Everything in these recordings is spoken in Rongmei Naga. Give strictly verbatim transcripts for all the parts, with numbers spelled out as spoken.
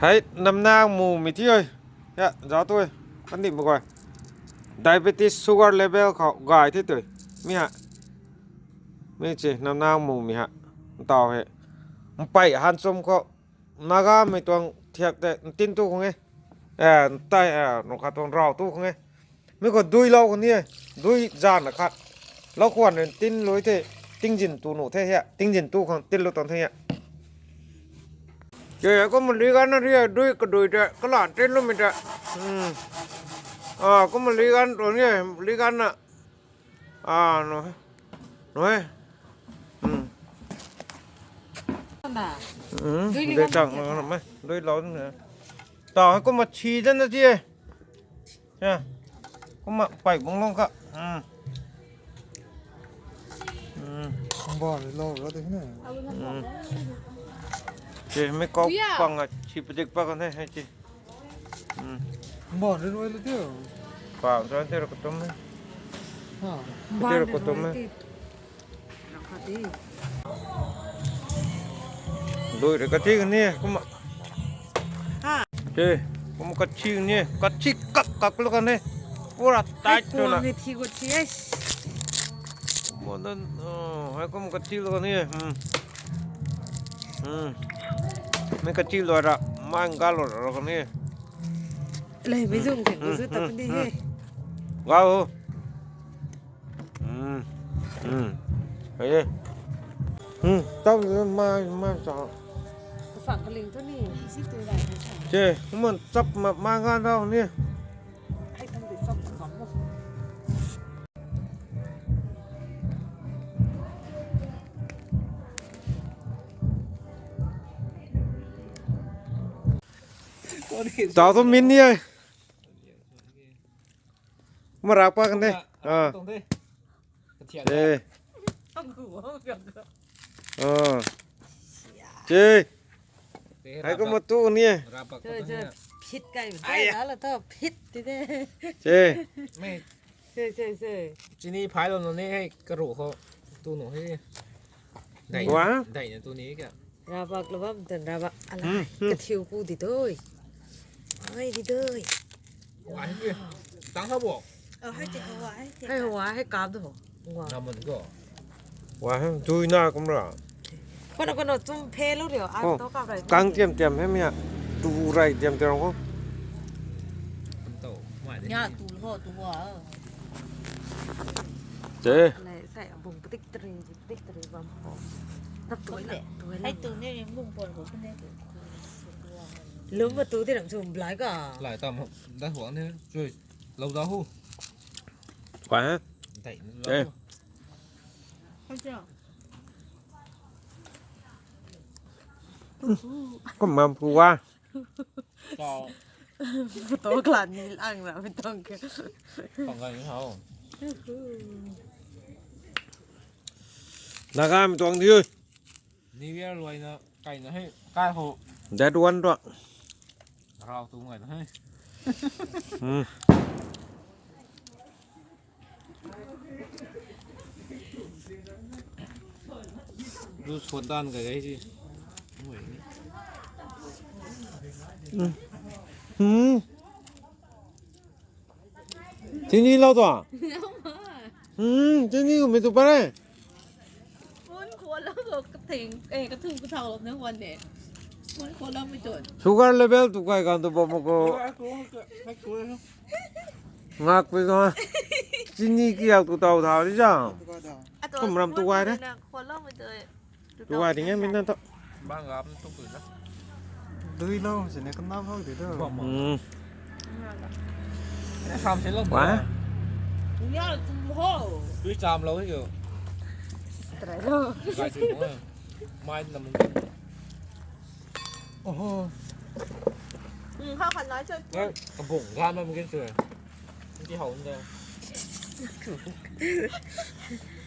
Hei, namna mumei thi oi. Ya, zauc tu oi. Kandih mak guay. Diabetes sugar level khou gay the tui. Mi ha. Mi chi namna mumei ha. Ntaw he. Mpey han chum khou. Nagamei tuang thiak tei ntin tu khang e. Eh, ntai, eh, nung khat tuang raw tu khang e. Mi khou dui lou khang ni e. Dui zan na khat. Lou khwan rui ntin lui the. Tingzin tu nuh the he. Tingzin tu khang tin lu tuang the he. Ke, kumna li gan na ri, dui kadui te, kalan tin lumei te. Hmm. Ah, kumna li gan tuang ni, li gan na. Ah, no. No he. Hmm. Na. Hmm, dui li de gan chang na. Na, na, dui lou na. Tau he kumna chi dan na ti e. Ya. Kumna pei bung long kha. Hmm. Hmm. Bam lou ro de na. Hmm. Che, mi kau pang a chi padik pa kan he, he chi. Hmm. Bam rui rui lu tiu. Pa, rui tiu rui katum he. Ha. Tiu rui katum he. Lui rui kachi ni, kumna. Ha. Che, kumna kachi ni, kachi kak kak lu kan ni. Pura tight tu na. Ni thi gu thi e. Mo dan, oh, hai kumna kachi lu kan ni. Hmm. Hmm. Mi kachi lu ra, mang ga lu ra kan ni. Lei, mi zung theng, mi zung tap ni he. Ga ho. Hmm. Hmm. Hei. Hmm. Tau ni ma, ma sa. Ka sang ka ling tu ni, si tu lai ni sa. Che, kumna chap ma, ma gan rau ni. Hei, tang di chap kam mo. Tau tu min ni ai. Kumna rak pa kan de. Ah. Tong de. Kathian de. Eh. Ah. Che. Te hai rap kumna bak. Tu ni. Rap bak. Che, tu che. Ni. Phit kai. Ai. Dala la to phit ti de. Che. Me. Che, che, che. Chini phai lo no ni hei karu ho. Tu no hei. Dai. Wa? Dai na tu ni kya. Rabak lou bam tan rabak. Alai, hmm, hmm. Kathiu ku di doi. Ai di doi. Wa, hei. Tang ha bo. Oh, hei te hawa, hei te. Hei hawa, hei kap do. Wa. Naman ko. Wa, hei dui na kum ra. Kono kono tum phe lo rio. Oh, to kap rai. Kang tiam tiam hei mia. Tu rai tiam tiam ko. Tum to. Mai de. Ya tu ho tu wa. Te. Alai, sai abung patik tring. Victory bam ho. Nap tu le, tu le. Hai tu ne ring bung por ko ne. Lum ma tu ti ram chum blai ka. Lai tam ho. Dai huang ne. Chui. Lou da hu. Kwa ha? Dai lou. Eh. Hu. Hai cha. Kum mam pu wa. Tau. Tau klan ni lang na mi tong ke. Tong kai ni hau. Naga mi tuang di. New Year luai na kai na hei kai ho. That one tu. Rau tu ngai na hei. Hmm. Du suan dan kai kai si. Hmm. Hmm. Chini lou tu? Hmm, chini mi tu pare. Phone khua lou tu kathing, eh, kathung kathau lou na wan ne. Phone khua lou mi tu. Sugar level tu kai kan tu bam ko. Ngak pe ko. Chini kiak tu tau thau di jam. Kum ram tu kai de. Khua lou mi tu. Tuai ting e min na tho. Bang gam tu pui na. Dui lou si ne kan nam hou de do. Hmm. Sam se lou. Wa. Ya tu ho. Dui cham lou hi ko. Trai lou. Kai si mo. Mai na mun. Oho. Hmm, ha khan lai choi. Ka bung gam na mun kin tu. Ti hou nda.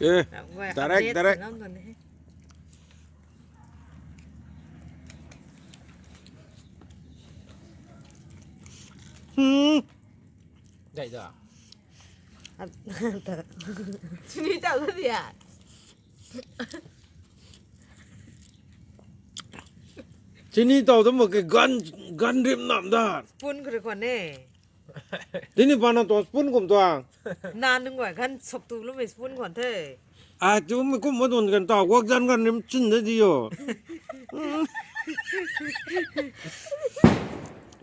Eh. Direct, direct. Hmm. Dai da. Chini tau ta dia. Chini tau tu mak ke gan, gan rim nam da. Spoon kari kwan ne. Tini pana to spoon kum tuang. Na nung gua gan sop tu lo me spoon kwan the. A tu me kum ma dun gan tau guak zan gan rim chin de di yo.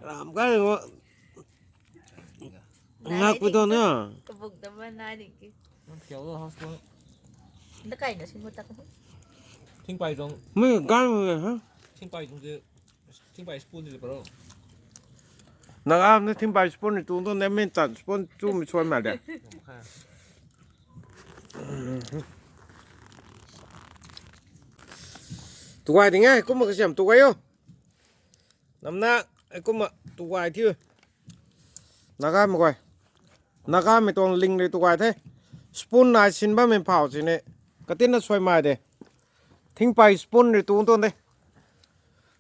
Ram kai wo. Ngak pu to na. Kabuk ta ma nai ding ki. Nang thiau lo house spoon. Nda kai na sin mo tak. Thingpai zong. Me gan me ha. Thingpai zong de. Thingpai spoon de paro. Naga ne thingpai spoon ni tu to ne min tan spoon tu mi suai ma de. Tuai ding e, kumna kasiam tuai o. Namna, e kumna tuai thiu. Naga mei guay. Naga mei tuang ling rui tuai the. Spoon nai sin bammei phau sini. Katina suai mai de. Thingpai spoon rui tu tuang de.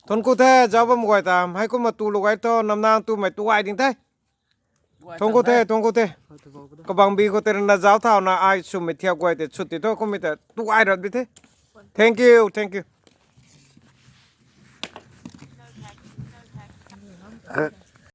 Thuanc ku the, zauc bam guay ta. Hei kumna tu lu guay tho, namna tumei tuai ding the. Thuanc ku the, thuanc ku the. Kabang bi khou tei rana zauc thauna ai swmei thiak guay tei sut ti tho, kummei ta tuai rat bi the. Thank you, thank you.